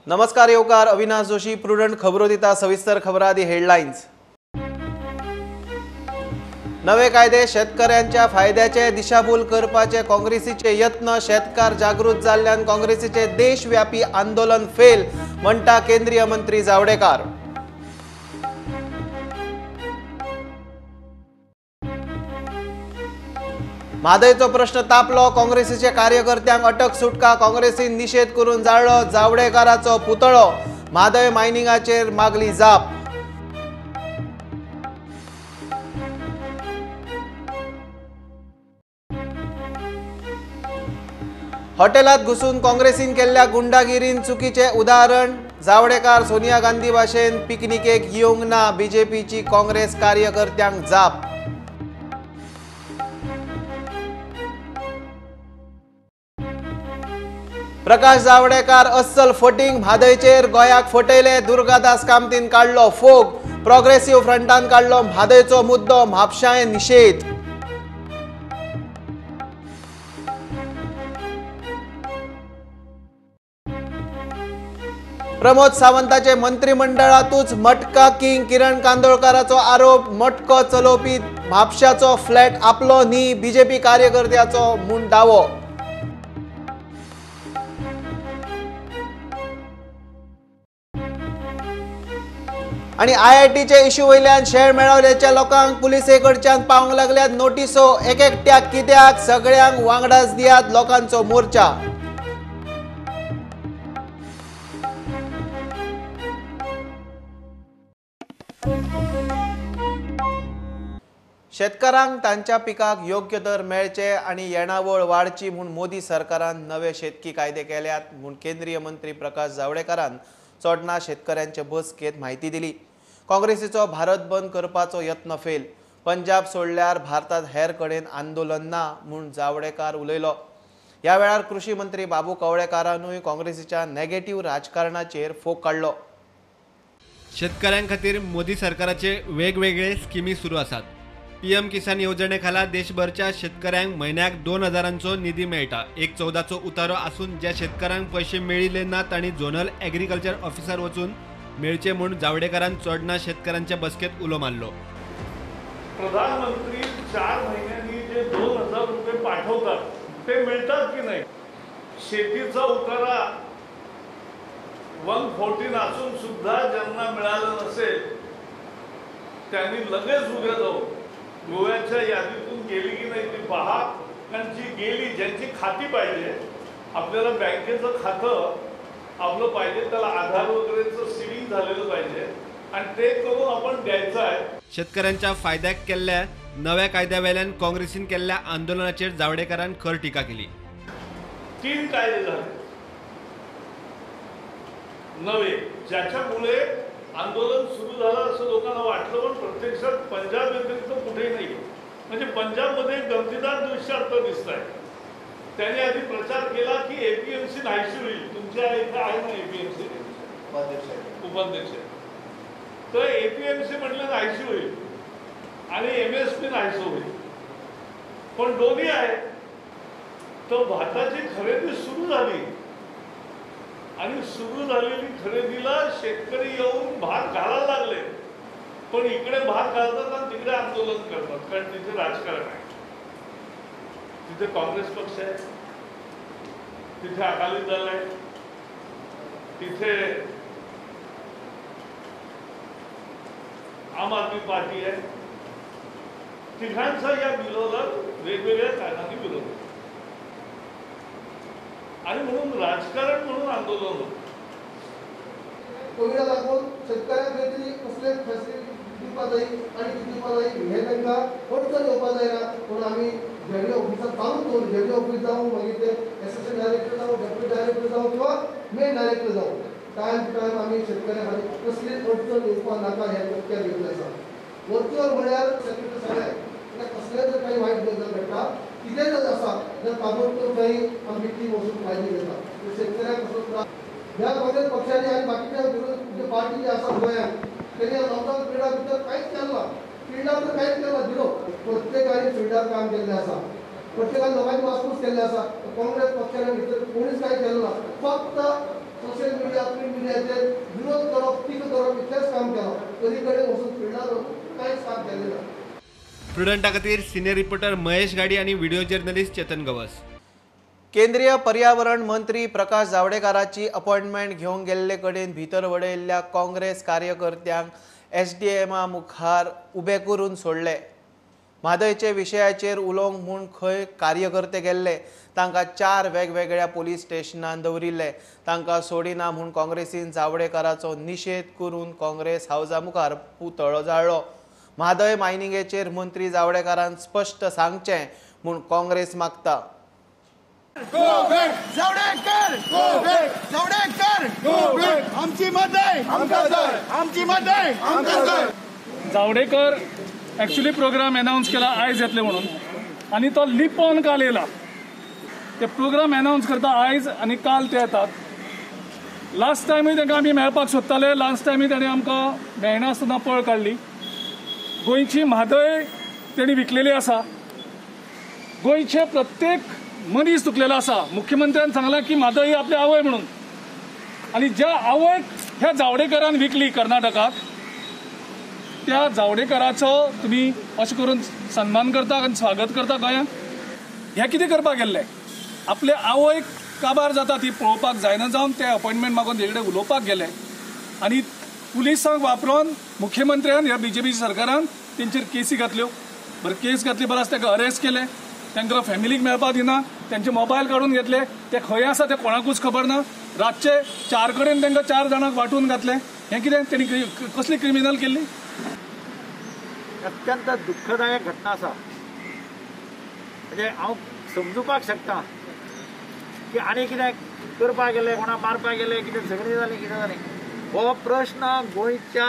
नमस्कार येवकार अविनाश जोशी प्रुडंट खबरो दिता सविस्तर खबरां आदी हेडलायन्स। नवे कायदे शेतकऱ्यांच्या फायद्याचे दिशाभूल करपाचे काँग्रेसीचे यत्न, शेतकार जागृत जाल्ल्यान काँग्रेसीचे देशव्यापी आंदोलन फेल म्हणटा केंद्रीय मंत्री जावडेकर। म्हादयचो प्रश्न तापलो, काँग्रेसीचे कार्यकर्त्यांक अटक सुटका, काँग्रेसीन निषेध करून जाळ्ळो जावडेकराचो पुतळो, म्हादय मायनिंगाचेर मागली जाप। हॉटेलात घुसून काँग्रेसीन केल्ल्या गुंडागिरीन चुकीचे उदाहरण, जावडेकर सोनिया गांधी भाशेन पिकनिकेक येवंक ना, बीजेपीची काँग्रेस कार्यकर्त्यांक जाप। प्रकाश जावडेकर अस्सल फटींग, म्हादयचेर गोंयाक फटयले, दुर्गादास कामतीन काडलो फोग, प्रोग्रेसिव्ह फ्रंटान काडलो म्हादयचो मुद्दो, म्हापशांय निशेध। प्रमोद सावंताचे मंत्रिमंडळातूच मटका किंग किरण कांदोळकाराचो आरोप, मटको चलोवपी म्हापशाचो फ्लॅट आपलो न्ही, बीजेपी कार्यकर्त्याचो म्हूण दावो। आनी आयआयटीचे इश्यू वयल्यान शेळ मेळवल्याच्या लोकांक पुलिसे कडच्यान पावंक लागल्यात नोटिसो, एक एकट्याक कित्याक सगळ्यांक वांगडाच दियात लोकांचो मोर्चा। शेतकारांक तांच्या पिकाक योग्य दर मेळचे आनी येणावळ वाडची म्हूण मोदी सरकारान नवे शेतकी कायदे केल्यात म्हूण केंद्रीय मंत्री प्रकाश जावडेकरान चोडणा शेतकऱ्यांचे बसकेत म्हायती दिली। काँग्रेसीचो भारत बंद करपाचो यत्न फेल, पंजाब सोडल्यार भारतात हेर कडेन आंदोलन ना म्हूण जावडेकर उलयलो। ह्या वेळार कृषी मंत्री बाबू कवळेकारानूय काँग्रेसीच्या नेगेटिव्ह राजकारणाचेर फोग काडलो। शेतकऱ्यां खातीर मोदी सरकाराचे वेगवेगळे स्किमी सुरू आसात। पीएम किसान येवजणे खाला देशभरच्या शेतकऱ्यांक म्हयन्याक 2000 निधी मेळटा। 1.14चो उतारो आसून ज्या शेतकऱ्यांक पैशे मेळिल्ले ना तांणी झोनल एग्रीकल्चर ऑफिसर वचून मेळचे म्हूण जावडेकरान चोडणा शेतकऱ्यांच्या बसकेत उलो मारलो। प्रधानमंत्री 4 महिन्यांनी जे 2000 रुपये पाठवतात ते मिळतात की नाही? शेतीचा उतारा 114 असून सुद्धा ज्यांना मिळालं नसेल त्यांनी लगेच उद्या जाऊन गोव्याच्या यादीतून गेली की नाही ती पहा, कारण जी गेली ज्यांची खाती पाहिजे आपल्याला बँकेचं खातं आपलं पाहिजे, त्याला आधार वगैरेचं सीडिंग झालेलं पाहिजे आणि ते करून आपण द्यायचं आहे। शेतकऱ्यांच्या फायद्याक केल्ल्या नव्या कायद्यावेल्यान काँग्रेसीन केल्ल्या आंदोलनाचेर जावडेकरान खर टीका केली। 3 कायदे झाले नवे ज्याच्यामुळे आंदोलन सुरू झालं असं लोकांना वाटलं, पण प्रत्यक्षात पंजाब व्यतिरिक्त कुठेही नाही। म्हणजे पंजाबमध्ये गमतीदार दृश्य आता दिसत आहे। त्यांनी आधी प्रचार केला की एपीएमसी नाहीशी होईल, तुमच्या इथे आहे ना एपीएमसी उपाध्यक्ष, तर एपीएमसी म्हटलं नाहीशी होईल आणि एमएसपी नाहीसं होईल, पण दोन्ही आहे। तर भाताची खरेदी सुरू झाली आणि सुरू झालेली खरेदीला शेतकरी येऊन भात घालायला लागले, पण इकडे भात घालतात आणि तिकडे आंदोलन करतात, कारण तिथे राजकारण आहे। तिथे काँग्रेस पक्ष आहे, तिथे अकाली दल आहे, तिथे आम आदमी पार्टी आहे। तिघांचा या बिलाला वेगवेगळ्या कारणांनी विरोध होतो आणि म्हणून राजकारण म्हणून आंदोलन होतं। कोविडा लागून शेतकऱ्यांक खंय तरी कसले फॅसिलिटी दिवपा जाय आनी दिवपा जाय हें तांकां अडचण येवपा जायना म्हणून आमी जेडी ऑफिसाक चालू दवरली। जेडी ऑफिस जावं, मागीर ते एसिस्टंट डायरेक्टर जावं, डेप्युटी डायरेक्टर जावं किंवा मेन डायरेक्टर जावं, टायम टू टायम आमी शेतकऱ्यां खातीर कसलीच अडचण येवपा नाका हें पक्क्यार घेतलें आसा। वर्च्युअल म्हळ्यार सेक्रेटरी सगळें कसलें जर काही वायट गजाल घडटा कितें जर आसा जर ताबडतोब थंय आमची टीम वचून काळजी घेता। शेतकऱ्यांक कसलो त्रास ह्या काँग्रेस पक्षांनी आनी बाकीच्या विरोधी पार्टी जी आसा गोंयांत तेणी लॉकडावन पिरियडा भितर कांयच केलें ना, फिल्डार तर कांयच केलें ना, झिरो। प्रत्येकान फिल्डार काम केल्लें आसा, प्रत्येकान लोकांची वासपूस केल्ली आसा। काँग्रेस पक्षाने भितर कोणीच कांय केलें ना, फक्त सोशल मिडिया प्रिंट मिडिया मिडियाचेर विरोध करप, टिका करप इतलेंच काम केलां, तरी कडेन वचून फिल्डार वचून कांयच काम केलें ना. प्रुडंटा खातीर सिनियर रिपोर्टर महेश गाडी आनी व्हिडिओ जर्नलिस्ट चेतन गवस. केंद्रीय पर्यावरण मंत्री प्रकाश जावडेकराची अपॉइंटमेंट घेवंक गेल्ले कडेन भितर वडयल्ल्या काँग्रेस कार्यकर्त्यांक एसडीएमा मुखार उबे करून सोडले. म्हादयचे विशयाचेर उलोवंक म्हूण खंय कार्यकर्ते गेल्ले तांकां 4 वेगवेगळ्या पोलीस स्टेशनान दवरिल्ले. तांकां सोडिना म्हूण काँग्रेसीन जावडेकराचो निशेध करून काँग्रेस हावजा मुखार पुतळो जाळ्ळो. म्हादय मायनिंगेचेर मंत्री जावडेकरान स्पश्ट सांगचें म्हूण काँग्रेस मागता. जावडेकर जावडेकर आमची मदत आमची मदत. जावडेकर एक्चुअली प्रोग्राम अनाउन्स केला आयज येतले म्हणून आनी तो लिपोवन काल येयला. ते प्रोग्राम अनाउन्स करता आयज आनी काल ते येतात. लास्ट टायमूय तांकां आमी मेळपाक सोदताले, लास्ट टायमूय ताणें आमकां मेळनासतना पळ काडली. गोंयची म्हादय तेणी विकलेली आसा, गोंयचे प्रत्येक मनीस दुखलेलो आसा. मुख्यमंत्र्यान सांगलां की म्हादय ही आपली आवय म्हणून, आनी ज्या आवयक ह्या जावडेकरान विकली कर्नाटकाक, त्या जावडेकराचो तुमी अशें करून सन्मान करता आनी स्वागत करता गोंयांत. हें कितें करपाक गेल्लें? आपले आवयक काबार जाता ती पळोवपाक जायना जावन ते अपॉयंटमेंट मागून तेजे कडेन उलोवपाक गेले आनी पुलिसांक वापरून मुख्यमंत्र्यान ह्या बीजेपी सरकारान तेंचेर केसी घातल्यो. बरें, केस घातली बराच ताका अरेस्ट केले, तांकां फॅमिलीक मेळपाक दिना, तेंचे मोबायल काडून घेतले, ते खंय आसा ते कोणाकूच खबर ना. रातचे 4 कडेन तांकां 4 जाणांक वांटून घातले. हें कितें? तेणी कसली क्रिमिनल केल्ली? अत्यंत दुःखदायक घटना आसा. म्हणजे हांव समजुपाक शकता की आनी कितें करपाक गेले, कोणाक मारपाक गेले, कितें झगडीं जालीं, कितें जालें. हो प्रश्न गोंयच्या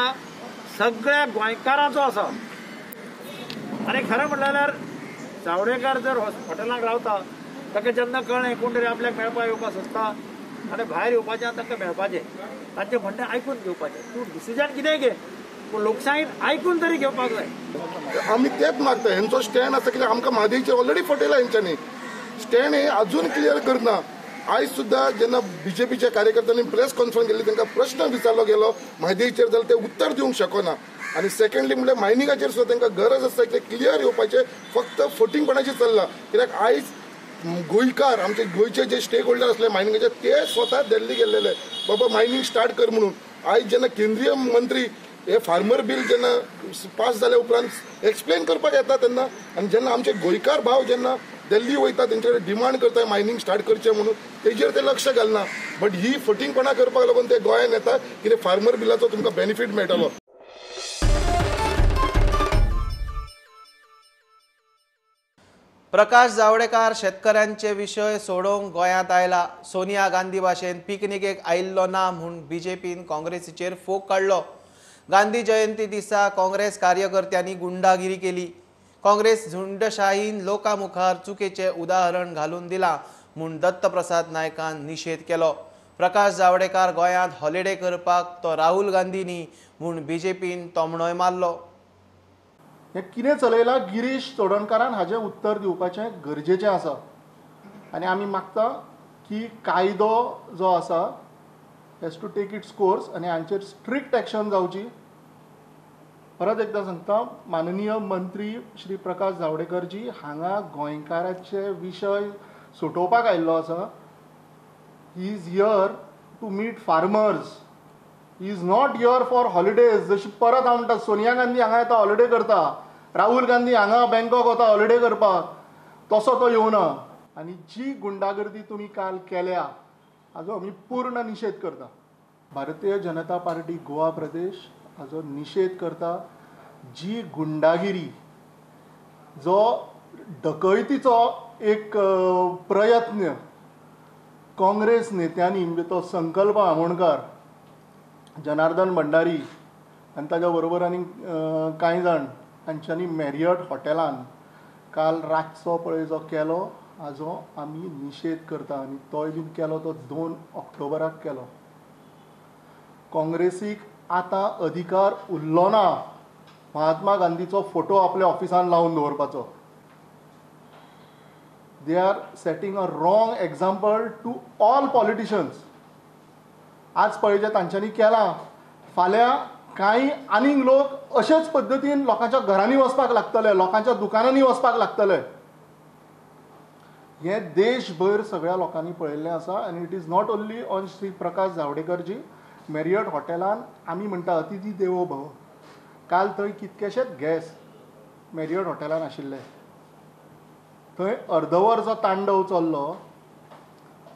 सगळ्या गोंयकारांचो आसा. आनी खरें म्हणलें जाल्यार जावडेकर जर हॉटेलाक रावता ताका जेन्ना कळ्ळें कोण तरी आपल्याक मेळपाक येवपाक सोदता आनी भायर येवपाचें आनी तांकां मेळपाचें, तांचें म्हणणें आयकून घेवपाचें. तूं डिसिजन कितेंय घे, पूण लोकशायेन आयकून तरी घेवपाक जाय. आमी तेच मागता. हेंचो स्टँड आसा कित्याक आमकां म्हादयचेर ऑलरेडी फटयला हेंच्यांनी. स्टँड हे अजून क्लियर करना. आयज सुद्दां जेन्ना बीजेपीच्या कार्यकर्त्यांनी प्रेस कॉन्फरन्स केल्ली तांकां प्रश्न विचारलो गेलो म्हादयचेर जाल्यार ते उत्तर दिवंक शकना. आनी सेकंडली म्हणल्यार मायनिंगाचेर सुद्दां तांकां गरज आसता की क्लियर येवपाचें, फक्त फटींगपणाचें चल्लां. कित्याक आयज गोंयकार आमचे गोंयचे जे स्टेक होल्डर आसले मायनिंगाचे ते स्वता दिल्ली गेल्लेले बाबा मायनिंग स्टार्ट कर म्हणून. आयज जेन्ना केंद्रीय मंत्री हे फार्मर बील जेन्ना पास जाल्या उपरांत एक्सप्लेन करपाक येता तेन्ना, आनी जेन्ना आमचे गोंयकार भाव जेन्ना दिल्ली वयता तेंचे कडेन डिमांड करता मायनिंग स्टार्ट करचें म्हणून, तेजेर ते लक्ष घालना. बट he फटींगपणां करपाक लागून ते गोंयान येता कितें फार्मर बिलाचो तुमकां बेनिफीट मेळटलो. प्रकाश जावडेकर शेतकऱ्यांचे विशय सोडोवंक गोंयांत आयला. सोनिया गांधी भाशेन पिकनिकेक आयिल्लो ना म्हूण बीजेपीन काँग्रेसीचेर फोग काडलो. गांधी जयंती दिसा काँग्रेस कार्यकर्त्यांनी गुंडागिरी केली. काँग्रेस झुंडशाहीन लोकां मुखार चुकीचें उदाहरण घालून दिलां म्हूण दत्तप्रसाद नायकान निशेध केलो. प्रकाश जावडेकर गोंयांत हॉलिडे करपाक तो राहुल गांधी न्ही म्हूण बीजेपीन तोमणोय मारलो. हें कितें चलयलां गिरीश चोडणकारान हाजें उत्तर दिवपाचें गरजेचें आसा. आनी आमी मागता की कायदो जो आसा has to take its course आनी हांचेर स्ट्रिक्ट एक्शन जावची. परत एकदां सांगता, माननीय मंत्री श्री प्रकाश जावडेकरजी हांगा गोंयकाराचे विशय सोटोवपाक आयिल्लो आसा. He is here to meet farmers, he is not here for holidays. जशी परत हांव म्हणटा, सोनिया गांधी हांगा येता हॉलिडे करता, राहुल गांधी हांगा बँकॉक वता हॉलिडे करपाक, तसो तो येवना. आनी जी गुंडागर्दी तुमी काल केल्या हाजो आमी पूर्ण निशेध करता. भारतीय जनता पार्टी गोवा प्रदेश हाजो निशेध करता. जी गुंडागिरी, जो डकैतीचो एक प्रयत्न काँग्रेस नेत्यांनी, म्हणजे तो संकल्प आमोणकार, जनार्दन भंडारी आनी ताज्या बरोबर आनी कांय जाण हांच्यांनी मॅरियट हॉटेलान काल रातचो पळय जो केलो हाजो आमी निशेध करता. आनी तोय बीन केलो तो 2 ऑक्टोबराक केलो. काँग्रेसीक आतां अधिकार उरलो ना महात्मा गांधीचो फोटो आपल्या ऑफिसान लावन दवरपाचो. They are setting a wrong example to all politicians. आज पळय जें तांच्यांनी केलां, फाल्यां कांय आनीक लोक अशेच पद्दतीन लोकांच्या घरांनी वचपाक लागतले, लोकांच्या दुकानांनी वचपाक लागतले. हें देशभर सगळ्या लोकांनी पळयल्लें आसा आनी it is not only on Shri Prakash जावडेकरजी. Marriott हॉटेलान आमी म्हणटा अतिथी देवो भव, काल थंय कितकेशेच गॅस्ट मॅरियट हॉटेलान आशिल्ले. थंय अर्दवर जो तांडव चल्लो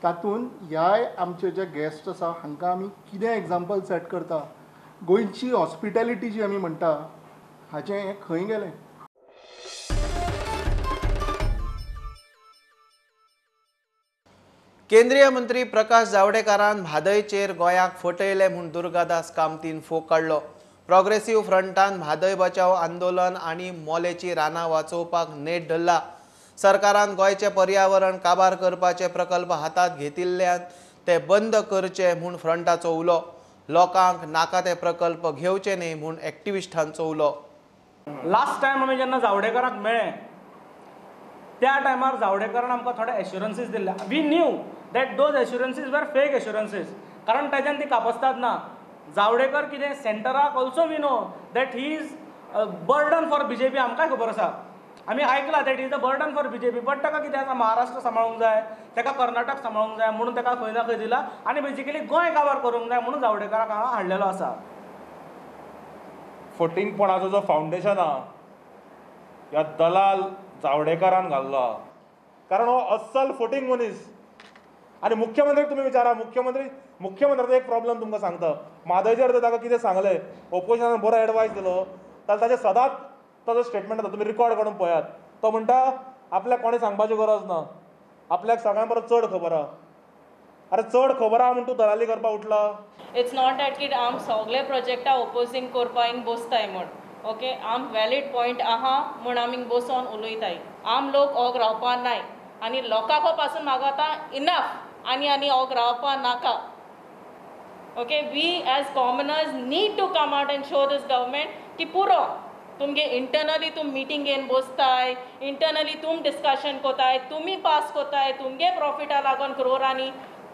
तातूंत ह्याय आमचे जे गॅस्ट आसा हांकां आमी कितें एग्जाम्पल सेट करता. गोंयची हॉस्पिटॅलिटी जी आमी म्हणटा हाचें हें खंय गेलें? केंद्रीय मंत्री प्रकाश जावडेकरान म्हादयचेर गोंयाक फटयलें म्हूण दुर्गादास कामतीन फोग काडलो. प्रोग्रेसिव्ह फ्रंटान म्हादय बचाव आंदोलन आनी मोलेची रानां वाचोवपाक नेट धरला. सरकारान गोंयचें पर्यावरण काबार करपाचे प्रकल्प हातांत घेतिल्ल्यान ते बंद करचे म्हूण फ्रंटाचो उलो. लोकांक नाका ते प्रकल्प घेवचे न्ही म्हूण एक्टिविस्टांचो उलो. लास्ट टायम आमी जेन्ना जावडेकराक मेळ्ळे त्या टायमार जावडेकरान आमकां थोडे एश्युरन्सीस दिल्ले. We knew that those assurances were fake assurances, कारण ताज्यान ती कापस्ताद ना. जावडेकर कितें सेंटराक also we know that he is burden for BJP. आमकांय खबर आसा, आमी आयकलां that is a burden for BJP. But ताका कितें आसा, महाराष्ट्र सांबाळूंक जाय, ताका कर्नाटक सांबाळूंक जाय म्हणून ताका खंय ना खंय दिला आनी बेजिकली गोंय काबार करूंक जाय म्हणून जावडेकराक हांगा हाडलेलो आसा. फटींगपणाचो जो फावंडेशन आहा ह्या दलाल जावडेकरान घाल्लो आहा, कारण हो अस्सल फटींग मनीस. आनी मुख्यमंत्र्याक तुमी विचारा, मुख्यमंत्र्याचो एक प्रॉब्लम तुमकां सांगता. म्हादयचेर जर ताका कितें सांगलें, ओपोजिशनान बरो एडवायस दिलो जाल्यार ताचें सदांच ताजो स्टेटमेंट आसा, तुमी रिकॉर्ड काडून पळयात. तो म्हणटा आपल्याक कोणें सांगपाची गरज ना, आपल्याक सगळ्यां परस चड खबर आहा. अरे चड खबर आहा म्हूण तूं दलाली करपाक उठला? It's not that की आम सगळे प्रोजेक्टा ओपोजींग करपा हिंग बसताय म्हूण. ओके, आम वॅलीड पॉयंट आहा म्हूण आमी बसोन उलयताय. आम लोक ओग रावपा नाय आनी लोकांको पासून मागता इनफ आनी आनी ओग रावपा नाका. Okay, we as commoners need to come out and show this government की पुरो तुमगे इंटरनली तुम मिटींग घेवन बसताय, इंटरनली तुम डिस्कशन कोताय, तुमी पास कोताय, तुमगे प्रॉफिटा लागून क्रोरांनी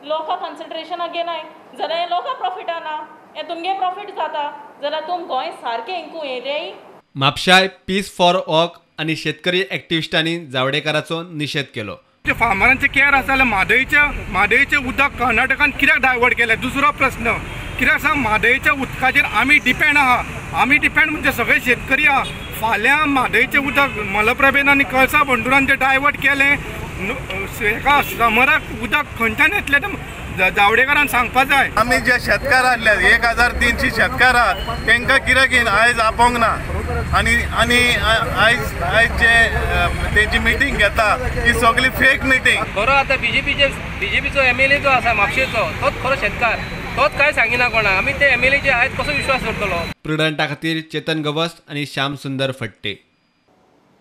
लोकां कन्सिडरेशनाक घेनाय जाल्यार हें लोकां प्रॉफिटा ना, हें तुमगे प्रॉफीट जाता जाल्यार तुम गोंय सारकें इंकू येयलें. म्हापशाय पीस फॉर वॉक आनी शेतकरी एक्टिविस्टांनी जावडेकराचो निशेध केलो. फार्मरांचे केअर आसा जाल्यार म्हादयचें उदक कर्नाटकान कित्याक डायवर्ट केलें? दुसरो प्रस्न कित्याक सांग, म्हादयच्या उदकाचेर आमी डिपेंड आहा. आमी डिपेंड म्हणजे सगळे शेतकरी आहा. फाल्यां म्हादयचें उदक मलप्रभेन आनी कळसा बंडुरान जें डायवर्ट केलें, एका समराक उदक खंयच्यान येतलें तें जावडेकरान सांगपा जाय. आमी जे शेतकार आसले 1300 शेतकार आहात तांकां कित्याक आयज आपोवंक ना आनी आनी आयज आयज जे तेंची मिटींग घेता ही सगळी फेक मिटींग. खरो आतां बीजेपीचो एमएलए जो आसा म्हापशेचो तोच खरो शेतकार, तोच कांय सांगिना कोणा. आमी ते एमएलए जे आयज कसो विश्वास दवरतलो? प्रुडंटा खातीर चेतन गवस आनी श्याम सुंदर फट्टे.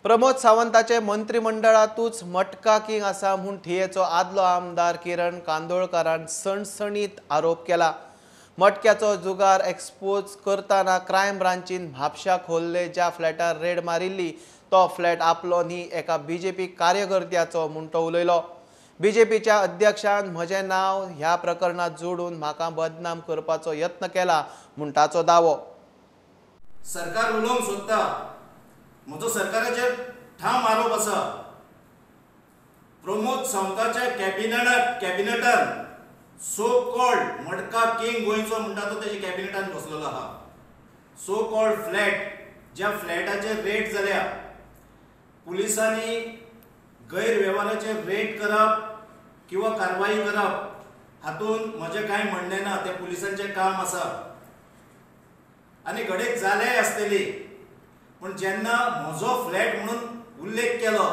प्रमोद सावंताचे मंत्रिमंडळातूच मटका किंग आसा म्हूण थियेचो आदलो आमदार किरण कांदोळकारान सणसणीत आरोप केला. मटक्याचो जुगार एक्सपोज करतना क्रायम ब्रांचीन म्हापशा खोल्ले ज्या फ्लॅटार रेड मारिल्ली तो फ्लॅट आपलो न्ही एका बीजेपी कार्यकर्त्याचो म्हूण तो उलयलो. बीजेपीच्या अध्यक्षान म्हजें नांव ह्या प्रकरणात जोडून म्हाका बदनाम करपाचो यत्न केला म्हूण ताचो दावो. सरकार उलोवंक सोदता, म्हजो सरकाराचेर ठाम आरोप आसा. प्रमोद सावंताच्या कॅबिनेटान सो कॉल्ड मटका किंग गोंयचो म्हणटा तो तेच्या कॅबिनेटान बसलेलो आहा. सो कॉल्ड फ्लॅट, ज्या फ्लॅटाचेर रेट जाल्या, पुलिसांनी गैरवेव्हाराचेर रेट करप किंवा कारवाई करप हातूंत म्हजें कांय म्हणणें ना, तें पुलिसांचें काम आसा आनी घडये जाल्याय आसतली. पूण जेन्ना म्हजो फ्लॅट म्हणून उल्लेख केलो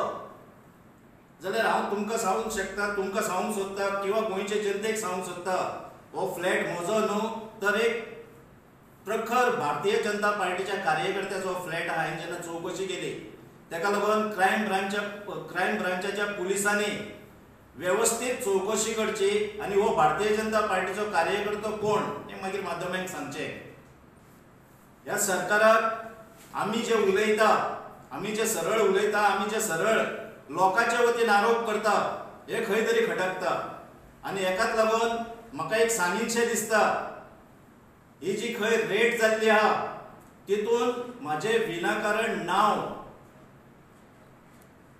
जाल्यार हांव तुमकां सांगूंक शकता, तुमकां सांगूंक सोदता किंवा गोंयचे जनतेक सांगूंक सोदता, हो फ्लॅट म्हजो न्हू तर एक प्रखर भारतीय जनता पार्टीच्या कार्यकर्त्याचो फ्लॅट आहा. हांवें जेन्ना चवकशी केली ताका लागून क्रायम ब्रांचाच्या पुलिसांनी वेवस्थीत चवकशी करची आनी हो भारतीय जनता पार्टीचो कार्यकर्तो कोण हें मागीर माध्यमांक सांगचें. ह्या सरकाराक आमी जे उलयता, आमी जे सरळ उलयता, आमी जे सरळ लोकांच्या वतीन आरोप करता हे खंय तरी खटकता आनी हेकाच लागून म्हाका एक सांगीनशें दिसता, ही जी खंय रेट जाल्ली आहा तितून म्हाजें विनाकारण नांव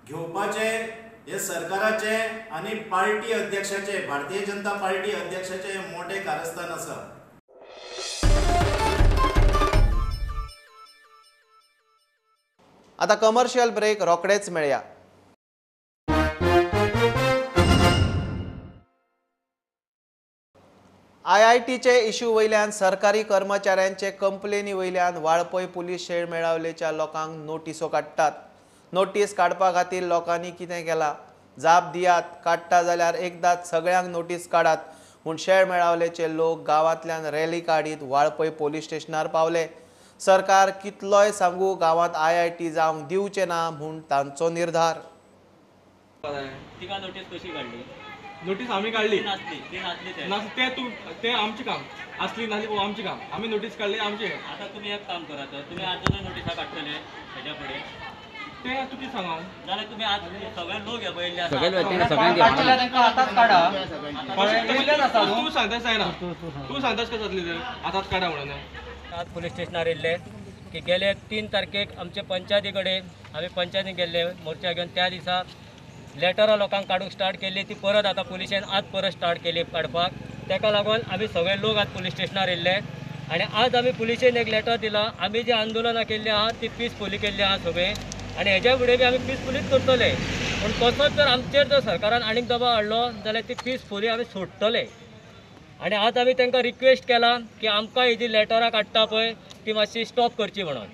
घेवपाचें हे सरकाराचें आनी पार्टी अध्यक्षाचें, भारतीय जनता पार्टी अध्यक्षाचें मोठें कारस्थान आसा. आता कमर्शियल ब्रेक रोखडेच मेळया. आयआयटीचे इश्यू वयल्यान सरकारी कर्मचाऱ्यांचे कंप्लेनी वयल्यान वाळपय पुलीस शेळ मेळावलेच्या लोकांक नोटिसो काडटात. नोटीस काडपा खातीर लोकांनी कितें केलां जाप दियात, काडटा जाल्यार एकदांच सगळ्यांक नोटीस काडात म्हूण शेळ मेळावलेचे लोक गांवांतल्यान रॅली काडीत वाळपय पोलीस स्टेशनार पावले. सरकार कितलोय सांगू गांवांत आयआयटी जावंक दिवचें ना म्हूण तांचो निर्धार. तिका नोटीस कशी काडली? नोटीस आमी काडली, नासली ते तूं ते आमचें काम, आसली नासली आमचें काम, आमी नोटीस काडली आमचें. आतां तुमी एक काम करात, तुमी आजूनय नोटिसा काडटले हेज्या फुडें ते तुका सांग हांव. जाल्यार तुमी आज सगळे लोक हे पळयल्ले आसा, आतांच काडा. तूं सांगता जायना, तूं सांगताच कशें जातलें तर आतांच काडा म्हणून. आज पुलीस स्टेशनार येयल्ले की गेले 3 तारखेक आमचे पंचायती कडेन आमी पंचायतीन गेल्ले मोर्चा घेवन, त्या दिसा लेटरां लोकांक काडूंक स्टार्ट केल्ली, ती परत आतां पुलिशेन आज परत स्टार्ट केली काडपाक. ताका लागून आमी सगळे लोक आज पुलीस स्टेशनार येयल्ले आनी आज आमी पुलिशेन एक लेटर दिलां. आमी जी आंदोलनां केल्लीं आहा ती पिसफुली केल्ली आहा सगळीं आनी हेज्या फुडें बी आमी पिसफुलीच करतले. पूण तसोच जर आमचेर जर सरकारान आनीक दबाव हाडलो जाल्यार ती पिसफुली आमी सोडटले. आनी आज आमी तांकां रिक्वेस्ट केला की आमकां ही जी लेटरां काडटा पळय ती मातशी स्टॉप करची म्हणून.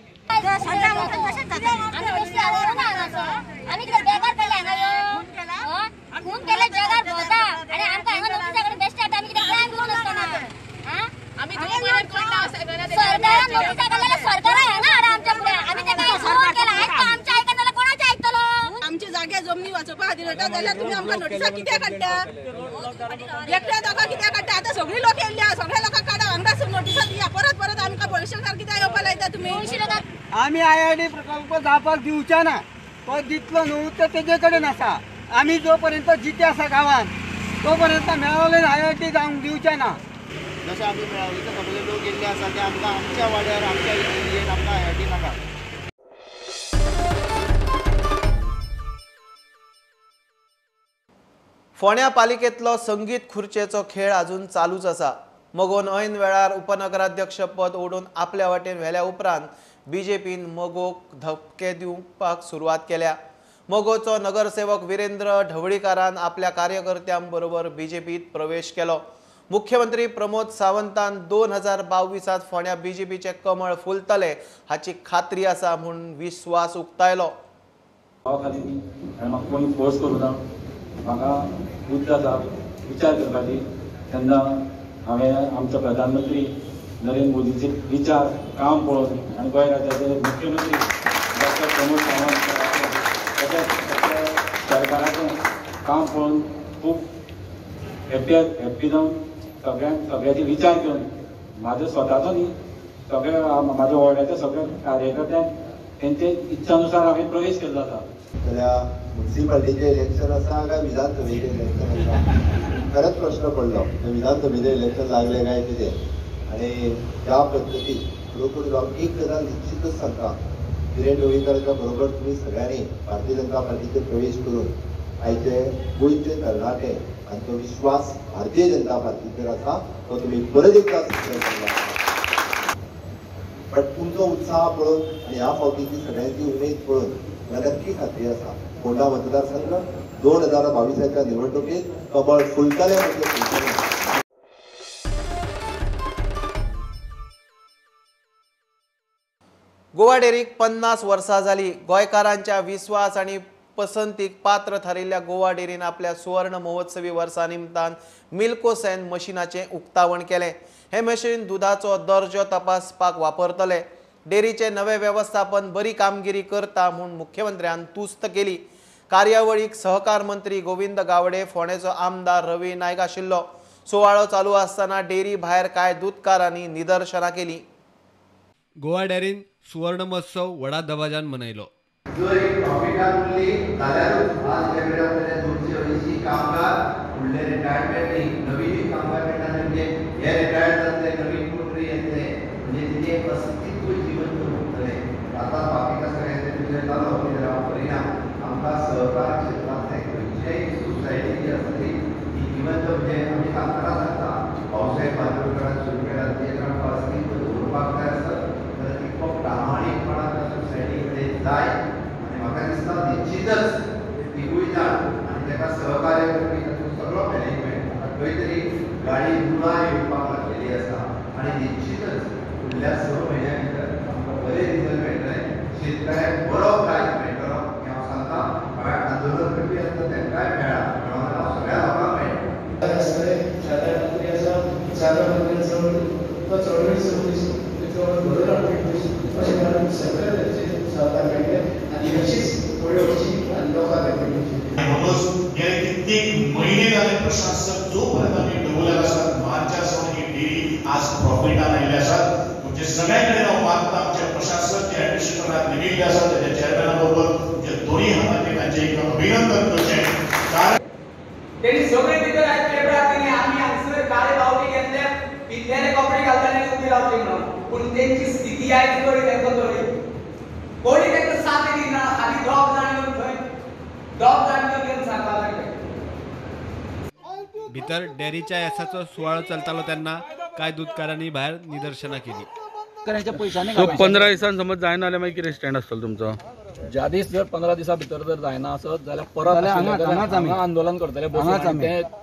आमचे जागे जमनी वाचोवपा खातीर वता जाल्यार तुमी आमकां नोटिसा कित्याक काडटा? एकट्या दोगां कित्याक काडटा? आतां सगळीं लोक येयल्ली आहा, सगळ्या लोकांक काडा, हांगा नोटिसा दिया. परत परत आमकां भविश्यार कित्याक येवपा लायता तुमी? आमी आयआयटी प्रकल्प जावपाक दिवचे ना, तो दितलो न्हू ते तेजे कडेन आसा. आमी जो पर्यंत जिते आसा गांवांत तो पर्यंत मेळावले आयआयटी जावंक दिवचे ना. जशें आमी मेळावलेचे सगळे लोक येयल्ले आसा ते आमकां आमच्या वाड्यार आमच्या एरियेन आमकां आयआयटी नाका. फोंड्या पालिकेंतलो संगीत खुर्चेचो खेळ अजून चालूच आसा. मगोन ऐन वेळार उपनगराध्यक्ष पद ओडून आपल्या वाटेन व्हेल्या उपरांत बीजेपीन मगोक धपके दिवपाक सुरवात केल्या. मगोचो नगरसेवक विरेंद्र ढवळीकारान आपल्या कार्यकर्त्यांबरोबर बीजेपीत प्रवेश केलो. मुख्यमंत्री प्रमोद सावंतान 2022 फोंड्या बीजेपीचे कमळ फुलतले हाची खात्री आसा म्हूण विश्वास उक्तायलो. म्हाका बुद्द आसा विचार करपाची, तेन्ना हांवें आमचो प्रधानमंत्री नरेंद्र मोदीचे विचार काम पळोवन आनी गोंय राज्याचे मुख्यमंत्री डॉक्टर प्रमोद सावंत तशेंच सरकाराचें काम पळोवन खूब हॅप्पी जावन सगळ्यांक सगळ्याचे विचार घेवन म्हाजो स्वताचो न्ही सगळ्या म्हाज्या वॉर्डाच्या सगळ्या कार्यकर्त्यांक तेंचे इच्छानुसार हांवें प्रवेश केल्लो आसा. जाल्यार मुन्सिपाल्टीचें इलेक्शन आसा काय विधानसभेचें इलेक्शन आसा, खरेंच प्रश्न पडलो. विधानसभेचें इलेक्शन लागलें काय कितें? आनी ह्या पद्दतीन खरोखर हांव एक गजाल निश्चितच सांगता, विरेन ढवळीकाराच्या बरोबर तुमी सगळ्यांनी भारतीय जनता पार्टीचे प्रवेश करून आयचे गोंयचे तरणाटे हांचो विश्वास भारतीय जनता पार्टीचेर आसा तो तुमी परत एकदां सिद्ध केला. बट तुमचो उत्साह पळोवन आनी ह्या फावटीची सगळ्यांची उमेद पळोवन म्हाका नक्की खात्री आसा फोंडा मतदारसंघ 2022 निवडणुकेत कमळ फुलतले म्हणजे फुलतले. गोवा डेअरीक 50 वर्सां जाली. गोंयकारांच्या विस्वास आनी पसंतीक पात्र थारिल्ल्या गोवा डेअरीन आपल्या सुवर्ण महोत्सवी वर्सा निमतान मिल्कोसेन मशिनाचें उक्तावण केलें. हें मशीन दुदाचो दर्जो तपासपाक वापरतले. डेअरीचे नवे वेवस्थापन बरी कामगिरी करता म्हूण मुख्यमंत्र्यान तुस्त केली. कार्यावळीक सहकार मंत्री गोविंद गावडे, फोंडेचो आमदार रवी नायक आशिल्लो. सुवाळो चालू आसतना डेअरी भायर कांय दुदकारांनी निदर्शनां केली. गोवा डेअरीन सुवर्ण महोत्सव व्हडा दबाज्यान मनयलो. जर एक प्रॉफिटान उरली जाल्यारूच आज जे कडेन 280 कामगार फुडले रिटायरमेंट नवीन कामगार मेळटा. हे रिटायर जातले, नवीन कोण तरी येतले, म्हणजे तिचें अस्तित्व जिवंत उरतलें. आतां बाकीच्या सगळ्यांचे तुजें जालो कित्याक हांव करिना. आमकां सहकार क्षेत्रांतले खंयचेय सोसायटी जी आसतली ती जिवंत, म्हणजे आमी सांगतना सांगता भाऊसाहेब बांदोडकरान सुरू केला तेजेर आमकां अस्तित्व दवरपाक जाय आसत जाल्यार तितको प्रामाणीकपणान त्या सोसायटी कडेन जाय. आनी म्हाका दिसता निश्चितच ते तिगूय जाण आनी ताका सहकार्य करपी ताचो सगळो मॅनेजमेंट आतां खंय तरी गाडी मुळां येवपाक लागलेली आसा आनी निश्चितच फुडल्या 6 म्हयन्या भितर आमकां बरे रिजल्ट मेळटले, शेतकऱ्यांक बरो प्रायस मेळटलो हें हांव सांगता. हांवें आंदोलन करपी आसता तांकांय मेळ्ळा, मेळोना सगळ्या लोकांक मेळटा. सगळे सहकार मंत्री आसा, सहकार मंत्र्यान तो चळवळीचो मनीस, चळवळ घडोवन हाडपी मनीस, अशें कारण सगळे तांचे सहकार मेळटले आनी अशीच फुडें वचची आनी लोकांक खातीर. म्हणून गेले कित्येक महिने जाले प्रशासक जो पर्यंत आमी दवरलेले आसात मार्चा सावन ही डेअरी आज प्रॉफिटान आयिल्ले आसात. तुमचे सगळ्या कडेन हांव मागता आमचे प्रशासक जे ऍडमिनिस्ट्रेटराक नेमिल्ले आसात त्याच्या चेअरमॅना बरोबर तुमच्या दोन्ही हातांचे तांचे एक अभिनंदन करचें. कारण तेणी सगळे भितर आयज पेपरार दिली आमी हांगसर काळे बावटे घेतले, पिंजल्याले कपडे घालताले उबी रावली म्हणून, पूण तेंची स्थिती आयज कळ्ळी तांकां, कळ्ळी कोणी तांकां साथ दिना. खाली दोग जाण येवन थंय दोग जाण येवन सांगपाक लागले. भितर डेअरीच्या येसाचो सुवाळो चलतालो तेन्ना कांय दूदकारांनी भायर निदर्शनां केली. 15 दिसान समज जायना जाल्यार मागीर कितें स्टँड आसतलो तुमचो? ज्या दीस जर 15 दिसां भितर जर जायना आसत जाल्यार परत आंदोलन करतले.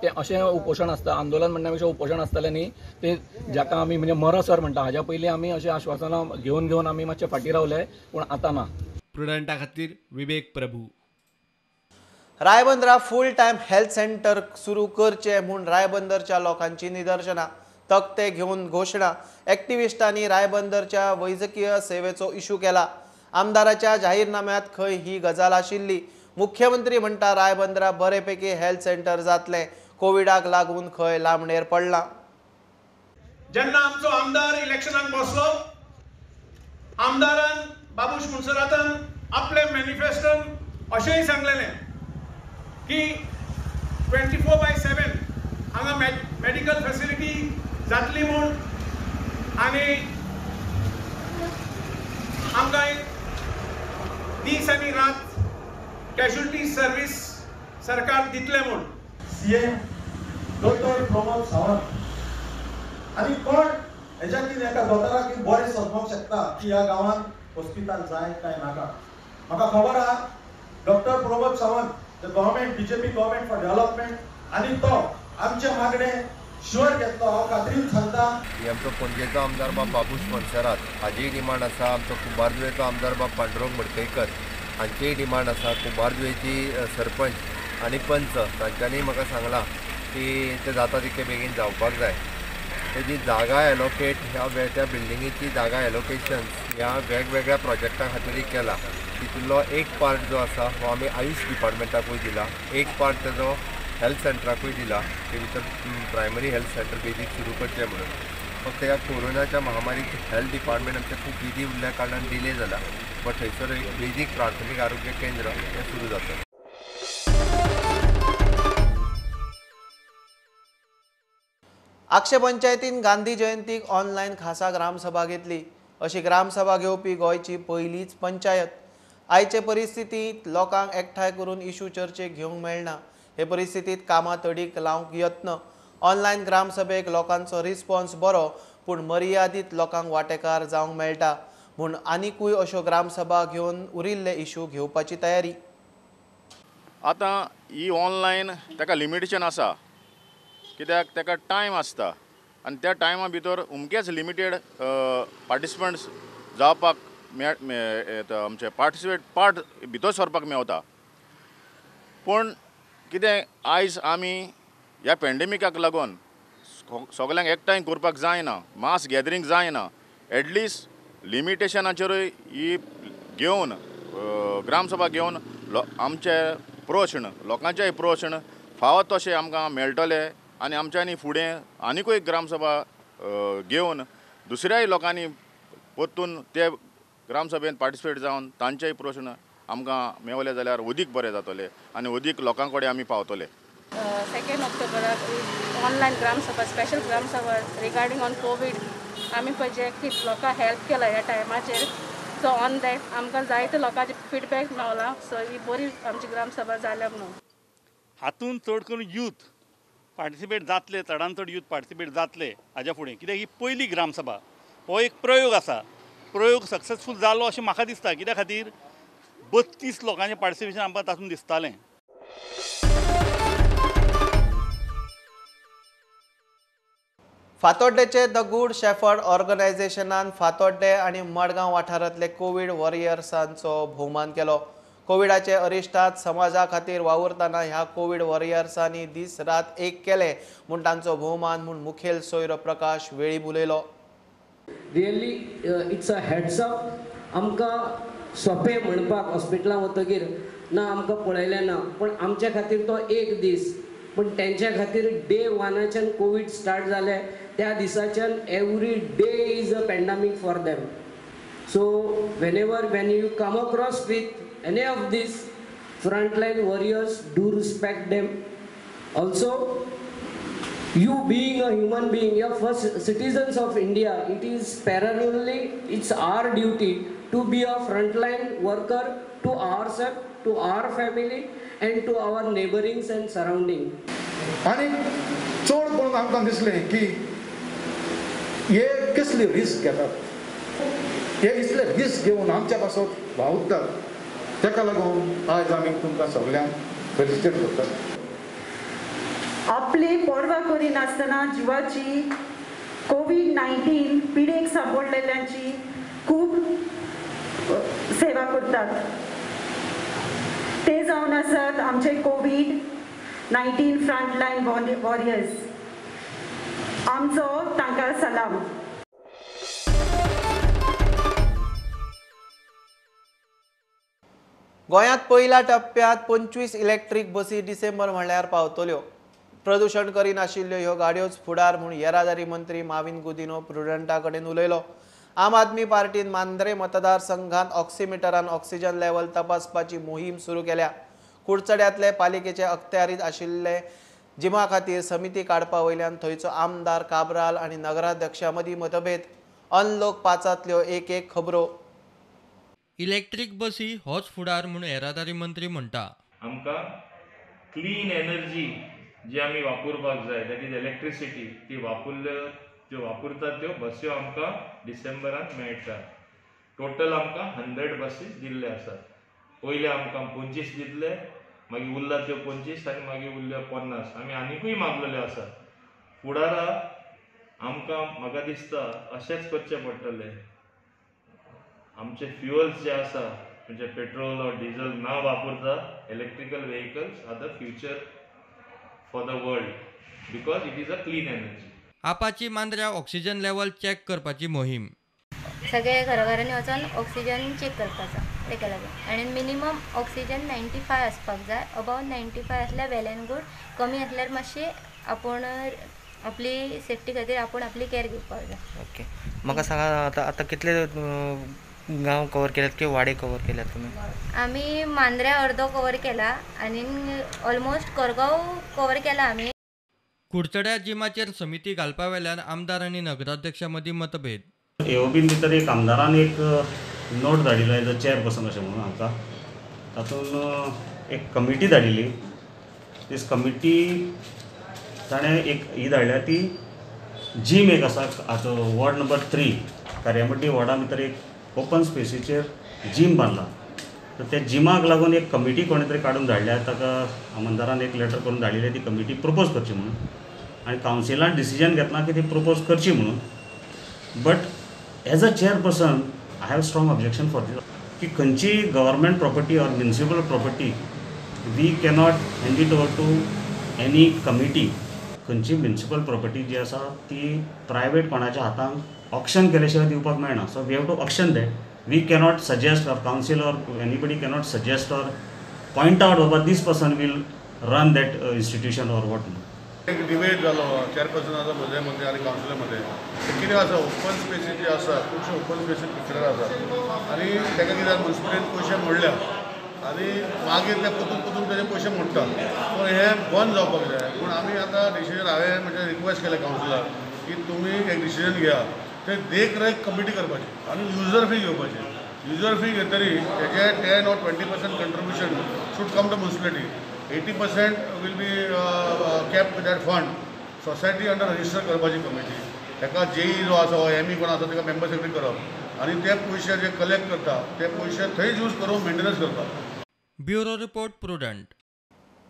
ते अशें उपोशण आसता, आंदोलन म्हणण्या पेक्षा उपोशण आसतलें न्ही ते, जाका आमी म्हणजे मरसर म्हणटा. हाज्या पयलीं आमी अशें आश्वासनां घेवन घेवन आमी मातशे फाटीं रावले, पूण आतां ना. प्रुडंटा खातीर Vivek Prabhu. Ribandar full time health centre सुरू करचें म्हूण रायबंदरच्या लोकांची निदर्शनां, तकटे घेवन घोशणा. एक्टिविस्टांनी रायबंदरच्या वैजकीय सेवेचो इशू केला. आमदाराच्या जाहीरनाम्यात खंय ही गजाल आशिल्ली. मुख्यमंत्री म्हणटा रायबंदरा बरेपैकी हेल्थ सेंटर जातलें, कोविडाक लागून खंय लांबणेर पडलां. जेन्ना आमचो आमदार इलेक्शनाक बसलो, आमदारान बाबूश मुनसरातान आपले मॅनिफेस्टोन अशेंय सांगलेलें की 24/7 हांगा मेडिकल फॅसिलिटी जातली म्हूण, आनी आमकां एक दीस आनी रात कॅज्युअलिटी सर्वीस सरकार दितले म्हूण. सीएम डॉक्टर प्रमोद सावंत आनी कोण हेज्या कितें एका दोतोराक बरें समजूंक शकता की ह्या गांवांत हॉस्पिटल जाय काय नाका. म्हाका खबर आहा doctor Pramod Sawant the government BJP government for development आनी तो आमचे मागणे शुअर घेतलो, हांव खात्रीन सांगता. आमचो पणजेचो आमदार बाब बाबूश मोन्सेरात हाजीय डिमांड आसा, आमचो कुंभारजुवेचो आमदार बाब पांडुरंग मडकयकर हांचीय डिमांड आसा. कुंभारजुवेची सरपंच आनी पंच तांच्यांनी म्हाका सांगलां की ते जाता तितके बेगीन जावपाक जाय. तेजी जागा एलोकेट ह्या त्या बिल्डिंगेची जागा एलोकेशन ह्या वेगवेगळ्या प्रोजेक्टा खातीर केला. तितूंतलो एक पार्ट जो आसा हो आमी आयुश डिपार्टमेंटाकूय दिला, एक पार्ट तेजो हेल्थ सेंटराकूय दिला की भितर प्रायमरी हेल्थ सेंटर बेगीन सुरू करचें म्हणून. फक्त ह्या कोरोनाच्या महामारीत हेल्थ डिपार्टमेंट आमचें खूब बिजी उरल्या कारणान डिले जाला, बट थंयसर एक बेजीक प्राथमीक आरोग्य केंद्र हें सुरू जाता. आगशे पंचायतीन गांधी जयंतीक ऑनलायन खासा ग्रामसभा घेतली. अशी ग्रामसभा घेवपी गोंयची पयलीच पंचायत. आयचे परिस्थितींत लोकांक एकठांय करून इशू चर्चेक घेवंक मेळना. हे परिस्थितींत कामां तडीक लावंक यत्न. ऑनलायन ग्रामसभेक लोकांचो रिस्पॉन्स बरो, पूण मर्यादीत लोकांक वांटेकार जावंक मेळटा म्हूण आनिकूय अश्यो ग्रामसभा घेवन उरिल्ले इशू घेवपाची तयारी. आतां ही ऑनलायन ताका लिमिटेशन आसा, कित्याक ताका टायम आसता आनी त्या टायमा भितर अमकेच लिमिटेड पार्टिसिपंट्स जावपाक आमचे पार्टिसिपेट पार्ट भितर सरपाक मेवता. पूण कितें आयज आमी ह्या पेंडेमिकाक लागून सगल्यांक एकठांय करपाक जायना, मास गॅदरींग जायना, एटलिस्ट लिमिटेशनाचेरूय ही घेवन ग्रामसभा घेवन आमचे प्रश्न लोकांचेय प्रश्न फावो तशें आमकां मेळटले आनी आमच्यांनी फुडें आनिकूय ग्रामसभा घेवन दुसऱ्याय लोकांनी परतून ते ग्रामसभेन पार्टिसिपेट जावन तांचेय प्रश्न आमकां मेवले जाल्यार अदीक बरें जातलें आनी अदीक लोकां कडेन आमी पावतले. 2 ऑक्टोबराक online gram sabha, special gram sabha regarding on Covid आमी पळय जे कितें लोकांक हेल्प केला ह्या टायमाचेर, सो ऑन that आमकां जायते लोकांचे फिडबॅक मेवला. सो ही बरी आमची ग्रामसभा जाल्या म्हणून. हातूंत चड करून यूथ पार्टिसिपेट जातले, चडान चड यूथ पार्टिसिपेट जातले हाज्या फुडें, कित्याक ही पयली ग्रामसभा, हो एक प्रयोग आसा. प्रयोग सक्सेसफूल जालो अशें म्हाका दिसता, कित्या खातीर 32 लोकांचें पार्टिसिपेशन आमकां तातूंत दिसतालें. फातोड्डेचे the good shepherd ऑर्गनायझेशनान फातोड्डे आनी मडगांव वाठारांतले कोवीड वॉरियर्सांचो भोवमान केलो. कोविडाचे अरिश्टात समाजा खातीर वावुरतना ह्या कोवीड वॉरियर्सांनी दीस रात एक केले म्हूण तांचो भोवमान म्हूण मुखेल सोयरो प्रकाश वेळीप उलयलो. Really it's a hats off. आमकां सोंपें म्हणपाक हॉस्पिटलां वतगीर ना आमकां पळयलें ना, पूण आमच्या खातीर तो एक दीस, पूण तेंच्या खातीर डे वनाच्यान कोवीड स्टार्ट जालें त्या दिसाच्यान every day is a pandemic for them. So whenever when you come across with any of these frontline warriors, do respect them. Also, you being a human being, you are first citizens of India, it is parallelly, it's our duty to be a frontline worker to ourselves, to our family and to our neighborings and surrounding. आनी चड करून आमकां दिसलें की हे कसली risk घेतात, हे इतले रिस्क घेवन आमच्या पासत वावुरतात, ताका लागून आयज आमी तुमकां सगल्यांक फेलिसिटेट करतात. आपली पर्वा करिनासतना जिवाची कोवीड-19 पिडेक सांपडलेल्यांची खूब सेवा करतात. ते जावन आसात आमचे कोवीड-19 फ्रंटलायन वॉरियर्स. आमचो तांकां सलाम. गोंयांत पयल्या टप्प्यांत 25 इलेक्ट्रीक बसी डिसेंबर म्हणल्यार पावतल्यो. प्रदूषण करिनाशिल्ल्यो ह्यो गाडयोच फुडार म्हूण येरादारी मंत्री माविन गुदिन्हो प्रुडंटा कडेन उलयलो. आम आदमी पार्टीन मांद्रे मतदारसंघात ऑक्सिमिटरान ऑक्सिजन लेवल तपासपाची मोहीम सुरू केल्या. कुडचड्यांतले पालिकेचे अखत्यारीत आशिल्ले जिमा खातीर समिती काडपा वयल्यान थंयचो आमदार काब्राल आनी नगराध्यक्षा मदीं मतभेद. अनलोक 5 एक एक खबरो. इलेक्ट्रीक बसी होच फुडार म्हूण येरादारी मंत्री म्हणटा. आमकां क्लीन एनर्जी जी आमी वापरपाक जाय, that is electricity, ती वापरल्यो ज्यो वापरतात त्यो बस्यो आमकां डिसेंबरान मेळटा. टोटल आमकां 100 बसीस दिल्ले आसात. पयले आमकां 25 दितले, मागीर उरला त्यो 25 आनी मागीर उरल्यो 50. आमी आनिकूय मागलेल्यो आसात. फुडारा आमकां म्हाका दिसता अशेंच करचें पडटलें. आमचे फ्युअल्स जे आसा म्हणजे पेट्रोल ऑर डिझल ना वापरता electrical vehicles are the future for the world because it is a clean energy. आपाची मांद्र्या oxygen level check करपाची मोहीम. सगळे घराघरांनी वचून ऑक्सिजन चॅक करपाचो तेका लागून, आनी मिनिमम ऑक्सिजन 95 आसपाक जाय. अबाव 95 आसल्यार वेल एंड गूड, कमी आसल्यार मातशी आपूण आपली सेफ्टी खातीर आपूण आपली कॅर घेवपाक जाय. ओके, म्हाका सांगा आतां आतां कितले गांव कवर केल्यात किंवा वाडे कवर केल्यात तुमी? आमी मांद्र्या अर्दो कवर केला आनी ऑलमोस्ट करगांव कवर केला आमी. कुडचड्या जिमाचेर समिती घालपा वेल्यान आमदार आनी नगराध्यक्षा मदीं मतभेद. एओबीन भितर एक आमदारान एक नोट धाडिल्लो एज अ चेअरपर्सन अशें म्हणून आमकां, तातूंत एक कमिटी धाडिल्ली. दीस कमिटी ताणें एक ही धाडल्या ती जीम एक आसा आतां वॉर्ड नंबर 3 कार्यामड्डी वॉर्डा भितर एक ओपन स्पेसीचेर जीम बांदला. तर त्या जिमाक लागून एक कमिटी कोणें तरी काडून धाडल्या, ताका आमदारान एक लेटर करून धाडिल्लें ती कमिटी प्रपोज करची म्हणून, आनी कावन्सिलान डिसिजन घेतलां की ती प्रपोज करची म्हणून. But as a chairperson I have strong objection for this की खंयची government property or municipal property we cannot hand it over to any committee. खंयची म्युनिसिपल प्रॉपर्टी जी आसा ती प्रायवेट कोणाच्या हातांत ऑक्शन केले शिवाय दिवपाक मेळना. So we have to auction that. We cannot suggest or council or anybody cannot suggest or point out बाबा this person will run that institution or what. एक डिबेट जालो चेअरपर्सनाचो म्हजे मदें आनी कावन्सिला मदें. कितें आसा ओपन स्पेसी जी आसा खुबश्यो ओपन स्पेसी पिक्चर आसा आनी ताका कितें म्युनिसिपलिटीन पयशे मोडल्या आनी मागीर ते परतून परतून तेजे पयशे मोडटा. पूण हें बंद जावपाक जाय. पूण आमी आतां डिसिजन हांवें म्हणजे रिक्वेस्ट केलें कावन्सिलाक की तुमी एक डिसिजन घेया, ते देखरेख कमिटी करपाची आनी युजर फी घेवपाची. युजर फी घेतरी तेजे 10 or 20% contribution should come to municipality. 80% will be kept that fund. Society under register करपाची कमिटी, ताका जेई जो आसा हो एम ई कोण आसा ताका मेंबर सेक्रेटरी करप आनी ते पयशे जे कलेक्ट करता ते पयशे थंयच यूज करून मेंटेनन्स करपाक. Bureau report, Prudent.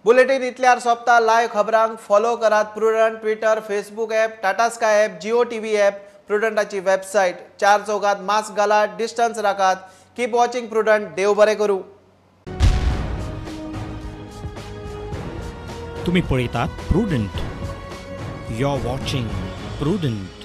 Bulletin इतल्यार सोंपता. लायव्ह खबरांक फॉलो करात Prudent Twitter, Facebook app, Tata Sky app, Jio TV app, प्रुडंटाची website. चार चौगात मास्क घालात, डिस्टन्स राखात. Keep watching Prudent. देव बरें करूं. तुम्ही पळयतात Prudent. You are watching Prudent.